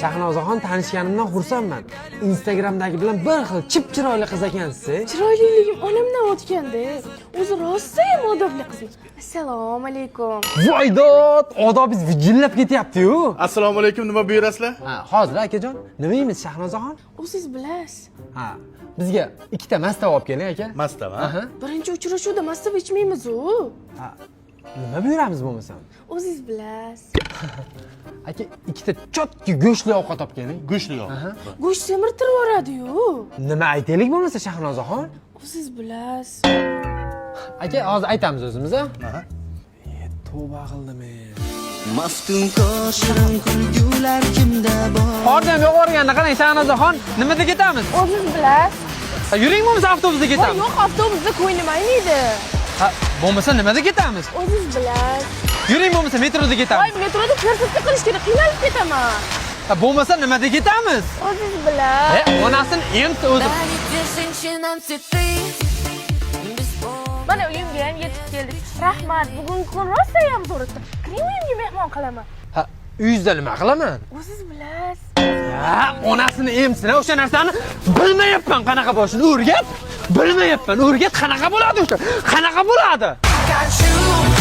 Shahnozaxon, tanishganimdan xursandman. Instagramdagi bilan bir xil chip chiroyli qiz ekansiz. Chiroyliligim onamdan o'tganda. O'zi rosayam odobli qizman. Assalomu alaykum. Voy dod, odobingiz vijillab ketyapti-yu. Assalomu alaykum, nima buyurasizlar? Ha, hozir, akajon, nima yeymiz, Shahnozaxon? O'zingiz bilasiz. Ha, bizga ikkita mastava olib keling, aka. Mastava? Aha. Birinchi uchrashuvda mastava ichmaymiz u. Ha, nima buyuramiz bo'lmasam? O'zingiz bilasiz. Aka, ikkita чётко go'shtli ovqat olib keling. Go'shtli ovqat. Go'sht semirtirib yuboradi-yu. Nima aytaylik bo'lmasa, Shahnozaxon? O'zingiz bilasiz. Aka, hozir aytamiz o'zimiz, a? Aha. Tavba qildim. Maftunkor shirin kulgular kimda bor? Qorni ham yog'organda qarang, Shahnozaxon, nimada ketamiz? O'zingiz bilasiz. Ha, yuring bo'lmasa, avtobusda Voy, ketamiz. yo'q, avtobusda ko'nglim ayniydi. Ha, bo'lmasa nimada ketamiz? O'zingiz bilasiz. Yuring bo'lmasa, metroda ketamiz. Voy, metroda пересадка qilish kerak, qiynalib ketaman. Ha, bo'lmasa nimada ketamiz? O'zingiz bilasiz. E, onasini emsi o'zi. Дарите женщинам цветы без Mana uyimga ham yetib keldik. Rahmat, bugungi kun rosayam zo'r o'tdi. Kiring, uyimga mehmon qilaman. Ha, uyingizda nima qilaman? O'zingiz bilasiz. Ha, onasini emsin, o'sha narsani bilmayapman, qanaqa bo'lishini o'rgat. Bilmayapman, o'rgat, qanaqa bo'ladi o'sha? Qanaqa bo'ladi? Хочу.